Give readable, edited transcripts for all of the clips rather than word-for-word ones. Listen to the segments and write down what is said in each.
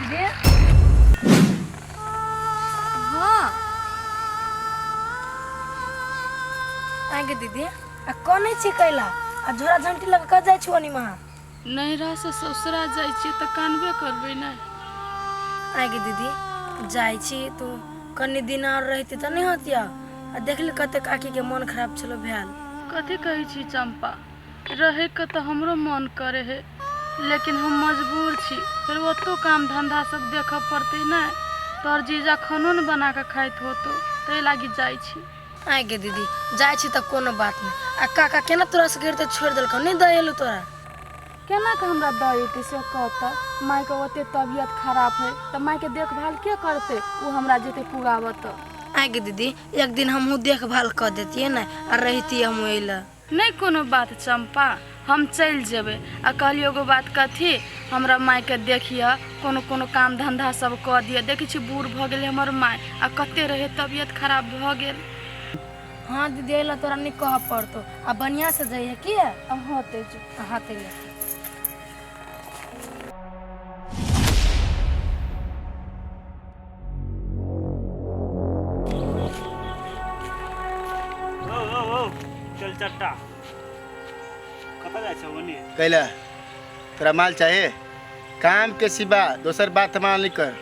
दीदी हाँ आगे दीदी आ कने छी कैला आ झोरा झंटी लग के जाइ छी ओनी महा नैहरासँ ससुरा जाइ छियै तऽ कानबे करबै ने आगे दीदी जाइ छी तू कनि दिन आओर रहिती तऽ नहि होतिया आ देखली कते काकी के मन खराब छलो भेल कथी कहै छी चम्पा रहैके तऽ हमरो मन करै है लेकिन हम मजबूर छी फेर ओतौ काम धन्धा सब देखऽ पड़तै ने तोहर जीजा खानो ने बना कऽ खाइत होतो ताहि लागी जाइ छी आइ गे दीदी जाइ छी तऽ कोनो बात नहि आ काका केना तोरा से गिरते छोड़ि देलकौ नहि दऽ एलौ तोरा केना कऽ हमरा दऽ एतै से कह तऽ मायके ओते तबियत खराब है तऽ मायके देखभाल के करतै ओ हमरा जेतै पुगाबऽ तऽ आइ गे दीदी एक दिन हमहूँ देखभाल कऽ देतियै ने आ रहितियै हमहूँ एहि नहि कोनो बात चम्पा हम चलि जेबै आ कहलियै एगो बात कथी हमरा मायके देखिह कोनो कोनो काम धन्धा सब कऽ दिअ देखै छी बूढ़ भऽ गेलै हमर माय आ कते रहै तबियत खराब भऽ गेल हाँ दीदी एहि लए तोरा नहि कहऽ पड़तौ आ बढ़िआँ से जइहे की हँ तेजू हाँ तेजू ओ ओ ओ चल चट्टा कतऽ जाइ छै ओने कैला तोरा माल चाहे काम के सिवा दोसर बात हमारा नहीं कर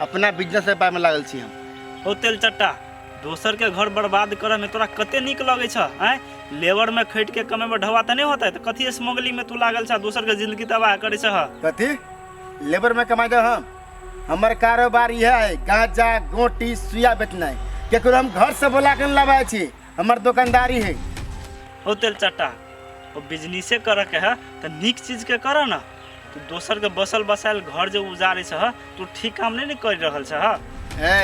अपना बिजनेस व्यापार में लागल छी हम ओ तेल चट्टा दोसर के घर बर्बाद करऽ में तोरा कते नीक लगै छ आँय लेबर में खटि के कमेबै ढौआ तऽ नहि होतै तऽ कथी स्मगलिंग में तू लागल छ दोसर के जिंदगी तबाह करै छह कथी लेबर में कमाई दे हम हमर कारोबार इएह है गांजा गोटी सुइया बेचनाइ केकरो हम घर से बोला के लाबै छी हमर दुकानदारी है ओ तेल चट्टा ओ बिजनेसे करऽ के है तऽ नीक चीज के करऽ ने तू दोसर के बसल बसायल घर जे उजारै छह तू ठीक काम नहि ने करि रहल छह ए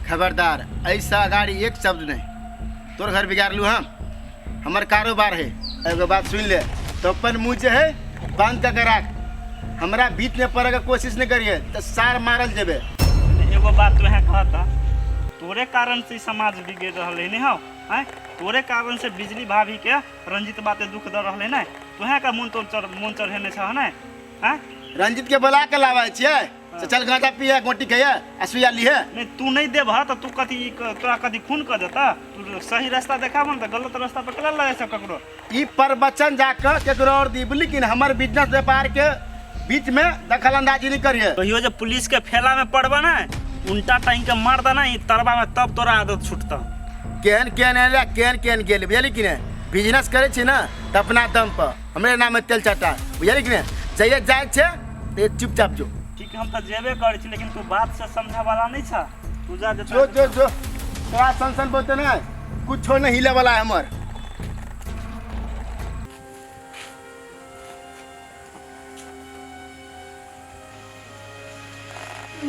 खबरदार ऐसा अगाड़ी एक शब्द नहीं तोर घर बिगाड़लू हम हमर कारोबार है एगो बात सुन ले तो अपन मुँह जे है बंद करके राख हमरा बीच में पड़े के कोशिश नहीं करिए तो सार मारल जेबे एगो बात तोहे कहता तोरे कारण से ई समाज बिगड़ रहल है नहीं हौ आँय तोरे कारण से बिजली भाभी के रंजित बाते दुख दऽ रहल है ने तोहे का मन तो चढ़ मन चढ़ेने छह ने आँय रंजित के बोला के लावे छियै से चल गांजा पिए गोटी खाइए आ सुइया लिहे नहीं तू नहीं देबह तऽ तू कथी तोरा कथी खून कऽ देता तू सही रास्ता देखाबह ने तऽ गलत रास्ता पर केना लऽ जाइ छह ककरो ई प्रवचन जाकर केकरो और दी लेकिन हमर बिजनेस व्यापार के बीच में दखल अंदाजी नहीं करिए कहियो जे पुलिस के फेला में पड़बा ना उल्टा टांग के मार देना ई तरबा में तब तोरा आदत छूटता केहन केहन एलै केहन केहन गेल बुझली कि नहीं बिजनेस करै छी ना तऽ अपना दम पर हमरे नाम है तेल चटा बुझली कि नहीं जइए जाइ छै तऽ चुपचाप जो ठीक हम तऽ जेबे करै छी लेकिन तू बात से समझे वाला नहीं छा तू जा जो जो जो तोरा सन सन बोलते ना कुछो नहीं हिले वाला है हमर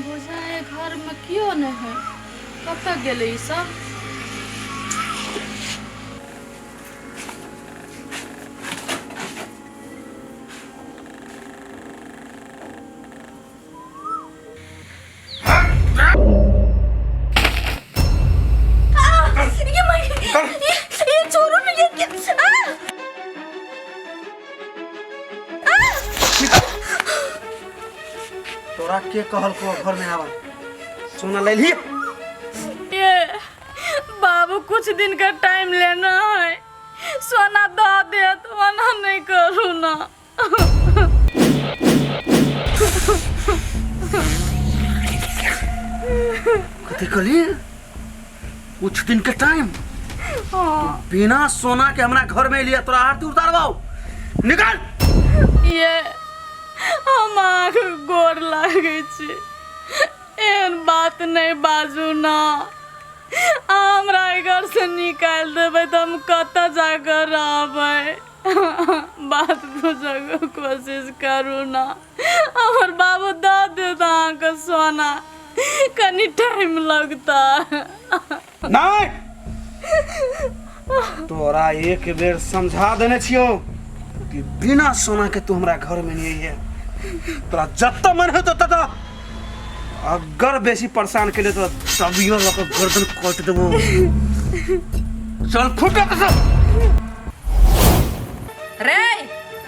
बुझाए घरमे केओ नहि है कतऽ गेलै ई सब ये मैं ये छोड़ो ना ये क्या आ! तोरा के कहल को घर में आवा सोना ले ली ये बाबू कुछ दिन का टाइम लेना है सोना दऽ देत ओना नहि करू ना कथी कहली कुछ दिन के टाइम हाँ बिना सोना के हमरा घर में लिया तोरा आरती उतारबाओ निकल ये हम अहाँके गोर लागै छी एहन बात नहि बाजू ना अहाँ हमरा एहि घरसँ निकालि देबै तऽ हम कतऽ जाकऽ रहबै बात बुझऽके कोशिश करू ना हमर बाबू दऽ देत अहाँके सोना कनि टाइम लगता नहीं तोरा एक बेर समझा देने छियो कि बिना सोना के तू हमरा घर में नहीं है तोरा जत्ता मन हो तत्ता दा अगर बेसी परेशान के लिए तो तबियो लऽ कऽ गर्दन काटि देबो चल फुट सब रे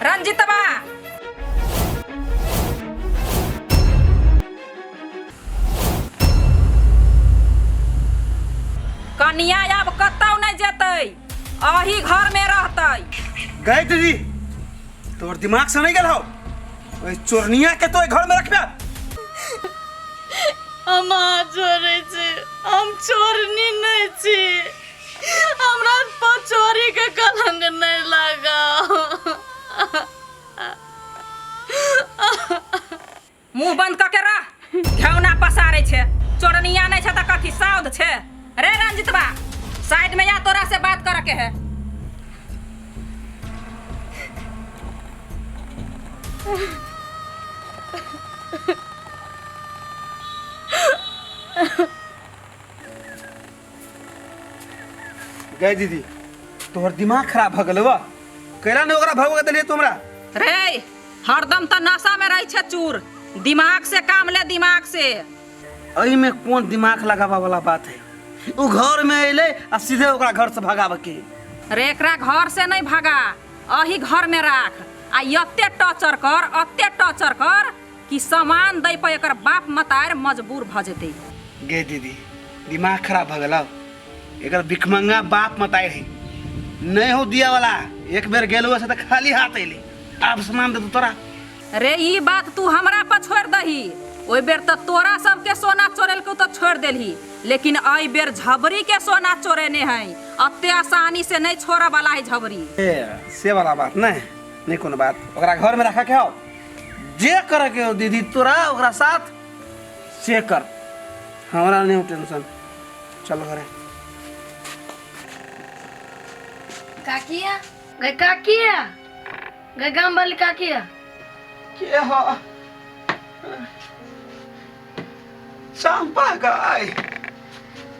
रंजितवा कनिया आब कतौ नहि जेतै, अही घर में रहतै। गए दीदी, तोर दिमाग से नहीं गेल हो? ओइ चोरनिया के तो घर में रखबे? हम अहाँ चोरै छी, हम चोरनी नहि छी। हमरा पर चोरी के कलंक नहि लगाओ। मुंह बंद कऽ के रह, घेउना पसारै छै। चोरनिया नहि छै तऽ कथी साउध छै? रे रंजितबा, साइड में या, तोरा से बात करे के है। गए दीदी, तोहर दिमाग खराब भ गेल वा? कैला ने ओकरा भगवा देलियै तू हमरा? रे, हरदम तऽ नशा में रहै छै चूर। दिमाग से काम ले, दिमाग से। एहिमे कोन दिमाग लगाबा वाला बात है? उ घर में अयलै आ सीधे ओकरा घर से भगाबे के। रे, एकरा घर से नहीं भगा, अही घर में राख आ एते टॉर्चर कर, एते टॉर्चर कर कि सामान दै पर एकर बाप मतार मजबूर भ जेतै। गे दीदी, दिमाग खराब भ गेलौ? एकर भिखमंगा बाप मताई है, नहीं हो दिया वाला। एक बेर गेलो से त खाली हाथ अयली, आब सामान दे तोरा। रे, ई बात तू हमरा पर छोड़ दही। ओहि बेर तऽ तोरा सबके सोना चोरेलकौ तऽ छोड़ देलही, लेकिन एहि बेर झबरी के सोना चोरेने है। अते आसानी से नहीं छोड़े वाला है झबरी। ए, से वाला बात नहीं, नहीं कोनो बात। ओकरा घर में रखा के हो, जे करे के हो दीदी तोरा ओकरा साथ से कर, हमरा नहीं हो टेंशन। चलो घरे। काकिया गए, काकिया गए, गाम वाली काकिया। के हो? चंपा गाय,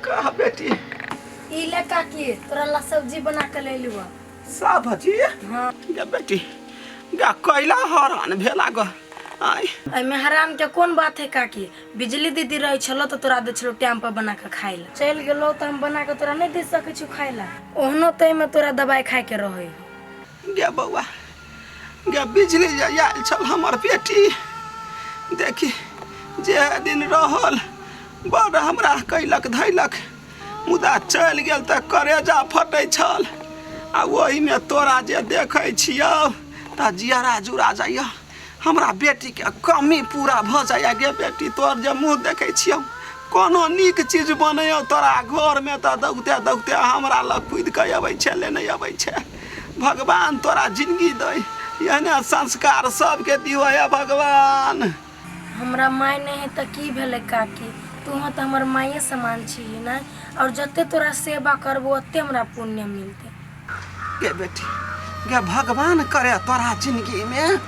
कहा बेटी। ई ले काकी, तोरा ला सब्जी बना के ले लियो। सब्जी? हाँ। गे बेटी गा, कैला हरान भेला ग आय? एहिमे हरान के कोन बात है काकी? बिजली दीदी रहे छलो तऽ तोरा दै छलो टाइम पर बना के खाइ ला। चलि गेलो तऽ हम बना के तोरा नहि दे सकै छी खाइ ला। ओहनो तऽ एहिमे तोरा दवाई खाइ के रहै। गे बौआ गे, बिजली जे आयल छल हमर बेटी, देखी जे दिन रहल बड़ हमरा कैलक धैलक, मुदा चलि गेल तऽ करेजा फटै छल। आ ओहिमे तोरा जे देखै छियौ तऽ जियरा जुड़ा जाइए, हमरा बेटीके कमी पूरा भऽ जाइए। गे बेटी, तोर जे मुँह देखै छियौ, कोनो नीक चीज बनैयौ तोरा घरमे तऽ दौगते दौगते हमरा लग कुदि कऽ अबै छै, लेने अबै छै। भगवान तोरा जिंदगी दै, एहने संस्कार सबके दियो हे भगवान। हमरा माय नहि है तऽ की भेलै काकी? तू तऽ हमर माये समान छी ने, और जते तोरा सेवा करबो ओते हमरा पुण्य मिलतै। गे बेटी गे, भगवान करे तोरा जिंदगी में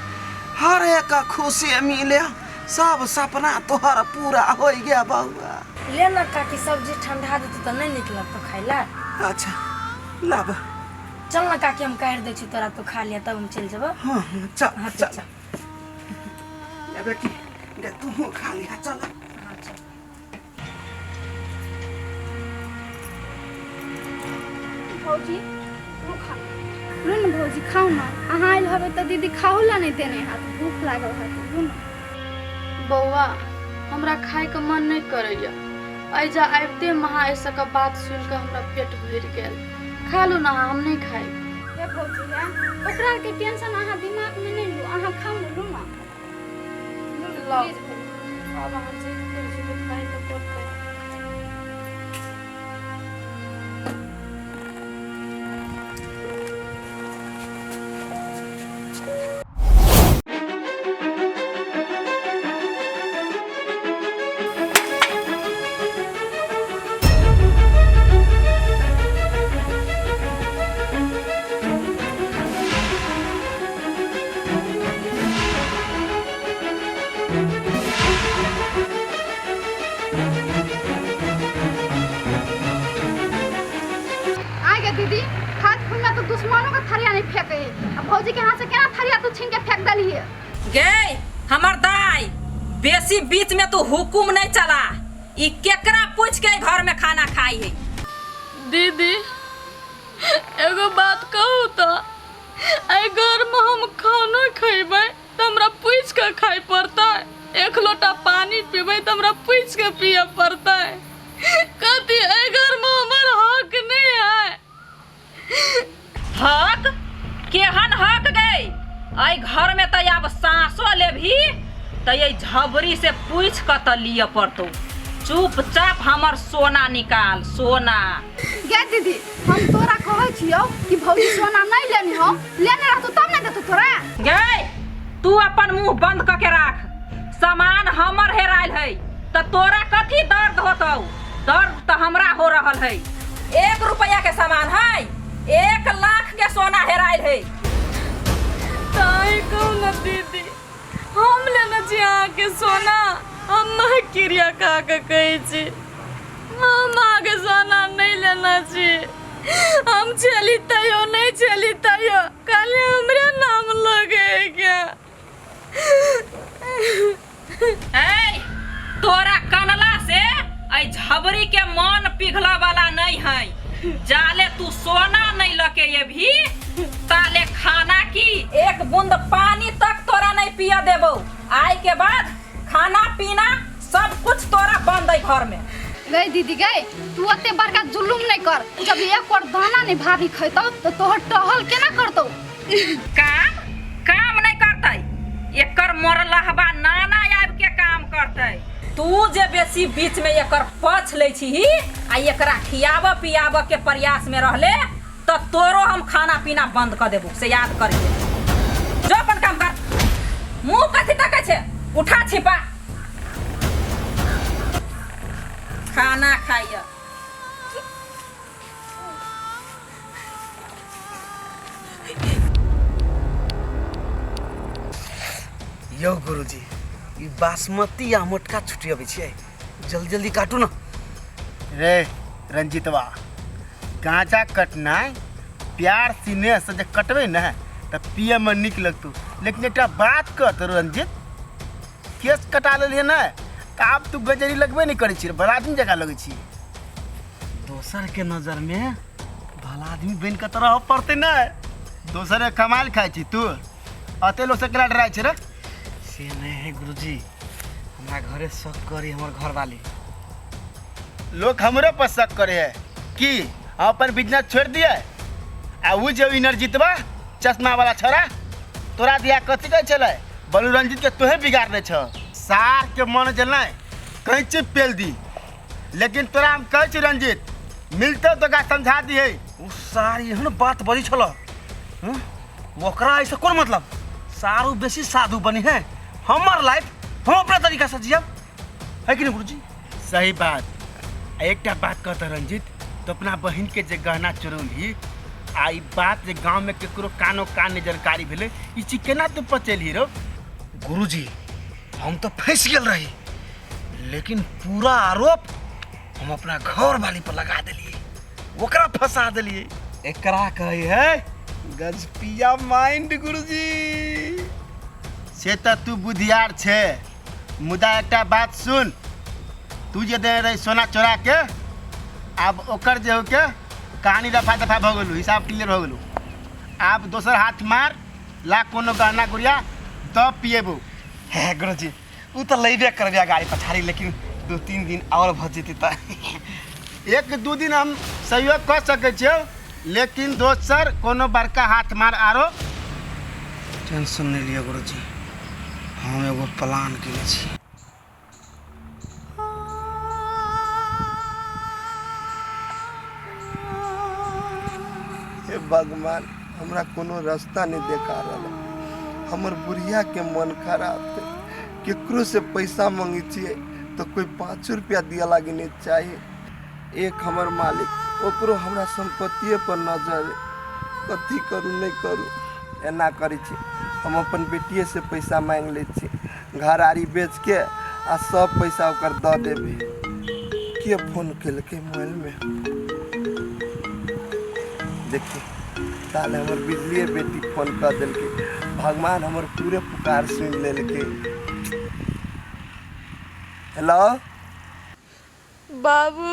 हर एक खुशी मिले, सब सपना तोहर पूरा हो गया बउआ। ले ना काकी, सब्जी ठंडा देतौ तऽ नहि नीक लगतौ खाइ ला। अच्छा, लाब। चल ना काकी, हम काटि दै छी तोरा, तू खा लिया, तब हम चलि जेबौ। हाँ हाँ, चल। हाँ। चल। चल। ले बेटी गे, तू खा लिया, चल। हाँ, चल। भौजी, तू खा लू ने। भौजी, खाउ ने। अहाँ आयल हबै तऽ दीदी खाहु ला नहि देने हैत, भूख लागल हैत, लू ने। बौआ, हमरा खायके मन नहि करैया। एहिजा आबिते महा एहि सबके बात सुनि कऽ हमरा पेट भरि गेल। खा लू ने अहाँ, हम नहि खायब। हे भौजी हे, ओकरा आरके टेंशन अहाँ दिमागमे नहि लू, अहाँ खाउ ने, लू ने, लू ने। लाउ। प्लीज भौजी। आब अहाँ जिद करै छी तऽ खाइ तऽ पड़तै। आ गे दीदी, खाद खुना तो दुश्मनों के थरिया नहीं फेंके, आ भौजी के हाथ से केना थरिया तू छीन के फेंक देलिए? गे हमर दाई, बेसी बीच में तू हुकुम नहीं चला। ई केकरा पूछ के घर में खाना खाई है? दीदी, एगो बात कहू तऽ एहि घरमे हम खानो खयबै तऽ हमरा पूछि कऽ खाय पड़तै, एक लोटा पानी पीबै तऽ हमरा पूछि कऽ पियऽ पड़तै। कथी एहि घरमे हमर हक एहि घरमे तऽ आब साँसो लेबही तऽ एहि झबरी से पूछि कऽ तऽ लिअ पड़तौ। चुपचाप हमर सोना निकाल, सोना। गे दीदी, हम तोरा कहै छियौ कि भौजी सोना नहीं लेनी हो, लेने रहतौ तब ने देतौ तोरा। गै, तू अपन मुंह बंद कऽ के राख। सामान हमर हेरायल है तऽ तोरा कथी दर्द होतौ? दर्द तऽ हमरा हो रहल है। 1 रुपया के सामान है, 1 लाख के सोना हेरायल है। ताहि कहू ने दीदी, हम लेने छी अहाँके सोना। हम क्रिया खा कऽ कहै छी, हम अहाँके सोना नहि लेने छी। हम छली तैयो नहि छली तैयो खाली हमरे नाम लगे के। ऐ, तोरा कनला से ऐ झबरी के मन पिघला वाला नहीं है। जाले तू सोना नहीं लके ये भी ताले खाना की एक बूंद पानी तक तोरा नहीं पिया देबो। आय के बाद खाना पीना सब कुछ तोरा बंद है घर में। गई दीदी गई, तू ओते बड़का जुलुम नहीं कर। जब एक और दाना नहीं भाभी खैतौ तो तोहर टहल केना करतौ? काम काम नहीं करतै, एकर मरलहबा नाना आबि के काम करतै। तू जे बेसी बीच में एकर पक्ष लै छीही आ एकरा खियाबऽ पियाबऽ के प्रयास में रहले तऽ तोरो हम खाना पीना बंद कऽ देबो, से याद करिहे। जो अपन काम कर। मुँह कथी तकै छै? उठा छिपा, खाना खाइय। यौ गुरुजी, ई बासमती आ मोटका छुटियबै छियै, जल्दी जल्दी काटू ना। रे रंजितवा, गांजा कटनाइ प्यार सिनेह से जे कटबै ने तऽ पिए में नीक लगतौ। लेकिन एकटा बात कह तो रंजित, केस कटा लेलियै ने तऽ आब तू गजरी लगबे नहि करै छी, भला आदमी जकाँ लगै छी। दोसर के नजर में भला आदमी बनि कऽ तऽ रहऽ पड़तै ने। दोसर के कमाल खाइ छी तू, अते लोक से केना डराइ छै रे? से नहीं है गुरुजी, हमरा घरे शक करी हमर घरवाली। लोग हमरो पर शक करे है कि हम अपन बिजनेस छोड़ दिए आ उ जे इनरजीतबा चश्मा वाला छोरा तोरा दिया कथी कहै छलै, बलू रंजीत के तोहे बिगाड़ने छ। सार के मन जे नहि कैंची पेल दी, लेकिन तोरा हम कहै छी रंजीत, मिलतौ तो ओकरा समझा दिहे। ओ सार एहन बात बजै छल, हँ? ओकरा ऐसे कोन मतलब? सारू बेसी साधु बनी है, हमर लाइफ हम अपना तरीका से जियब, है कि नहीं गुरुजी? सही बात। आ एकटा बात कहता रंजीत, तो अपना बहिन के जे गहना चोरौलही आ ई बात जे गांव में केकरो कानो कान नहीं जानकारी भेलै, ई चीज केना तू पचेलही रो? गुरुजी, हम तो फंस गेल रही, लेकिन पूरा आरोप हम अपना घर वाली पर लगा देलिए, ओकरा फंसा देलिए। एकरा कहै है गजपिया माइंड गुरुजी। से तऽ तू बुधियार छे, मुदा एकटा बात सुन, तू जे देने रही सोना चोरा के, आब ओकर जे हो के कहानी रफा दफा भऽ गेलू, हिसाब क्लियर भऽ गेलू। आब दोसर हाथ मार ला कोनो गहना गुड़िया तब पिएबू। हे गुरुजी, उ तऽ लेबे करबे गाड़ी पछाड़ी, लेकिन 2-3 दिन और भऽ जेतै तऽ। 1-2 दिन हम सहयोग कऽ सकै छियौ, लेकिन दोसर कोनो बड़का हाथ मार आरो। टेंशन नहीं लिअ गुरुजी, हम एगो प्लान केने छी। हे भगवान, हमरा कोनो रास्ता नहीं देखा रहल है। हमर बुढ़िया के मन खराब है, केकरो से पैसा मंगे छियै तो कोई 5 रुपया दिया लागी नहीं चाहिए। एक हमर मालिक, ओकरो हमरा संपत्तिये पर नजर है, कथी करू नहीं करू। एना करै छी, हम अपन बेटिए से पैसा मांगि लै छी, घर आरी बेच के आ सब पैसा ओकर दऽ देबै। के फोन केलकै मोबाइल में? देखी ताले हमर बिजलिए बेटी फोन कऽ देलकै। भगवान हमर पूरे पुकार सुनि लेलकै। हेलो बाबू।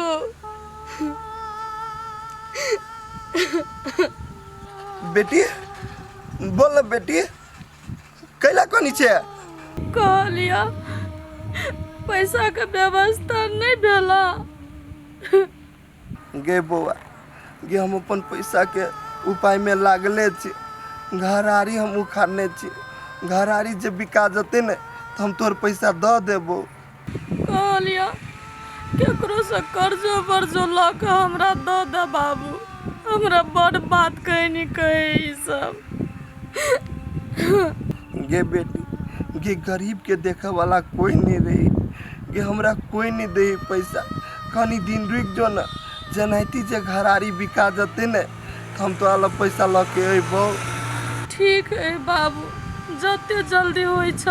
बेटी बोल ना बेटी, कैला कोनी छे? कहलिया पैसा के व्यवस्था नहीं भेला। गे बौआ गे, हम अपन पैसा के उपाय में लागले छी, घरारी हम उखाड़ने छी। घरारी जे बिका जेतै ने तऽ हम तोहर पैसा दऽ देबौ। कहलियऽ केकरोसँ कर्जो वर्जो लऽ कऽ हमरा दऽ दे बाबू, हमरा बड़ बात कहै कहै ई सब। गे बेटी गे, गरीब के देखे वाला कोई नहीं रही गे, हमरा कोई नहीं दे पैसा। कनी दिन रुक जो ना, जेनाहिते जे घरारी बिका जते ने तऽ हम तोरा लग पैसा लऽ के अयबौ। ठीक है बाबू, जते जल्दी होइ छ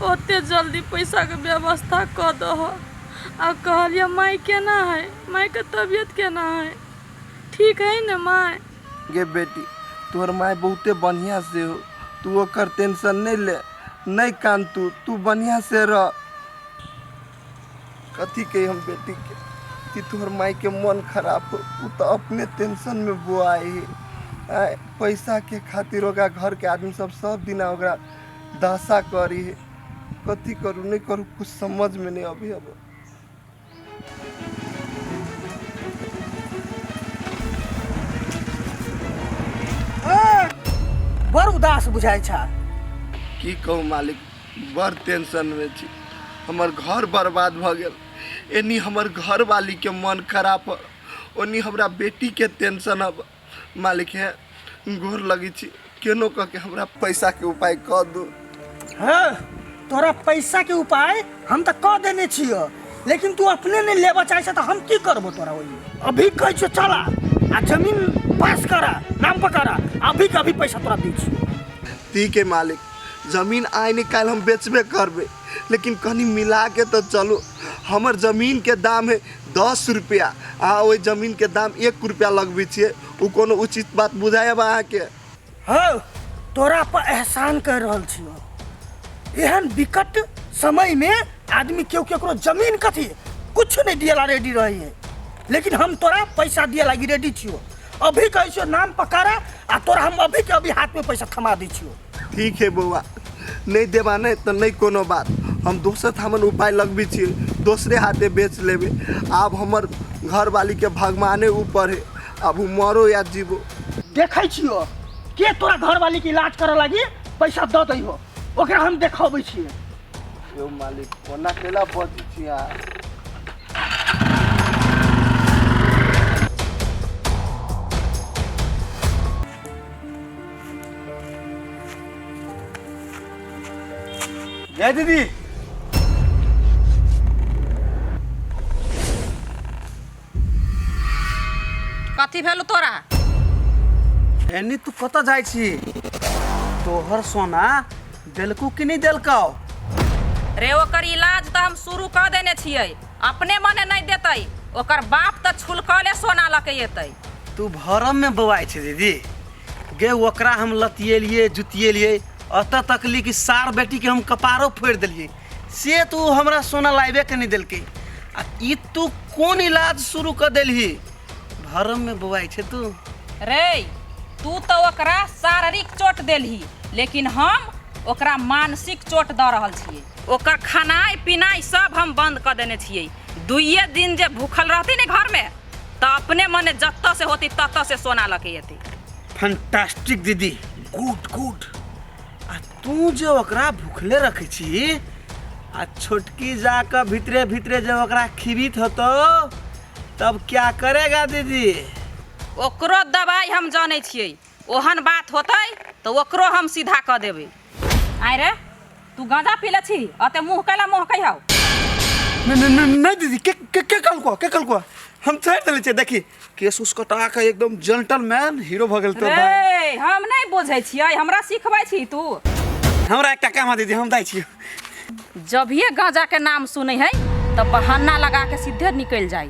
ओते जल्दी पैसाके व्यवस्था कऽ दह। आ कहलियै माय केना है, मायके तबियत केना है, ठीक है ने माय? गे बेटी, तोहर माय बहुते बढ़िया से हो, तू ओकर टेंशन नहीं ले, नहीं कान, तू तू बढ़िया से रह। कथी कही हम बेटी के कि तोहर माय के मन खराब हो, उ तो अपने टेंशन में बोआई है। आय, पैसा के खातिर ओकरा घर के आदमी सब सब दिना ओकरा दशा करी है। कथी करू नहीं करू कुछ समझ में नहीं अभी। अब बड़ उदास बुझाइ छ। की कहू मालिक, बड़ टेंशन में छी, हमर घर बर्बाद भऽ गेल। एनी हमर घरवाली के मन खराब, ओनी हमरा बेटी के टेंशन। अब मालिक है गोर लगी छी, केनो कह के हमरा पैसा के उपाय कऽ दू। हाँ, तोरा पैसा के उपाय हम तऽ कऽ देने छियो, लेकिन तू अपने नहीं लेबऽ चाहै छ तऽ हम की करबो तोरा? ओहि अभी कहै छियो चला आ जमीन पास करा, नाम पर करा, अभी के अभी पैसा तोरा दै छियो। ठीक है मालिक, जमीन आइ नहीं काल्हि हम बेचबे करबे, लेकिन कनी मिला के तो चलू। हमर जमीन के दाम है 10 रुपया, आ ओहि जमीन के दाम 1 रुपया लगबै छियै, ओ कोनो उचित बात बुझायब अहाँके? हौ, तोरा पर एहसान कर रहल छियो, एहन विकट समय में आदमी केओ केकरो जमीन कथी कुछ नहीं दिएला रेडी रही है, लेकिन हम तोरा पैसा दिए लागी रेडी छियो। अभी कहै छियो नाम पकारा आ तोरा हम अभी के अभी हाथ में पैसा थमा दै छियो। ठीक है बौआ, नहीं देबा नहीं तो नहीं कोनो बात, हम दोसर थामन उपाय लगबै छियै, दोसरे हाथे बेच लेबै। आब हमर घरवाली के भगवाने ऊपर है, आब उ मरो या जीवो। देखै छियो के तोरा घरवाली के इलाज करे लागी पैसा दऽ दै हो, ओकरा हम देखबै छियै। यौ मालिक, ओना केला बजै छी अहाँ? जय दीदी। कथी भेल तोरा? एनी तू कतऽ जाइ छी? तोहर सोना देलकू कि नहि देलकौ? रे, ओकर इलाज तऽ हम शुरू कऽ देने छियै, अपने मने नहि देतै, ओकर बाप तऽ छुलकले सोना लऽ के एतै। तू भरम में बौआइ छै दीदी गे। ओकरा हम लतिएलियै जुतिएलियै, एतऽ तकली कि सार बेटीके हम कपारो फोड़ि देलियै, से तू हमरा सोना लाबे के नहि देलकै, आ ई तू कोन इलाज शुरू कऽ देलही? भरम में बौआइ छै तू। रे, तू तऽ ओकरा शारीरिक चोट देलही, लेकिन हम ओकरा मानसिक चोट दऽ रहल छियै। ओकर खेनाइ पिनाइ सब हम बंद कऽ देने छियै। दुइये दिन जे भूखल रहतै ने घरमे तऽ अपने मने जतऽ से होतै ततऽ से सोना लऽ के एतै। फैंटास्टिक दीदी, गुड गुड। आ तू जे ओकरा भूखले रखै छी आ छोटकी जाकऽ भीतरे भीतरे जब ओकरा खिबित होतो तब क्या करेगा दीदी? ओकरो दवाइ हम जानै छियै, ओहन बात होतै तऽ ओकरो हम सीधा कऽ देबै। आँय रे, तू गांजा पी ले छी, अते मुँह कैला महकै हौ? नहीं नहीं नहीं नहीं दीदी, के के के कहलको, के कहलको? हम छोड़ि देले छियै। देखी केस उस कटा के एकदम जेंटलमैन हीरो भऽ गेल तो भाई। रे, हम नहि बुझै छियै, हमरा सिखबै छी तू? हमरा एकटा काम है दीदी, हम जाइ छियै। जभिए गांजा के नाम सुनै है तऽ बहाना लगा के सीधे निकलि जाइ।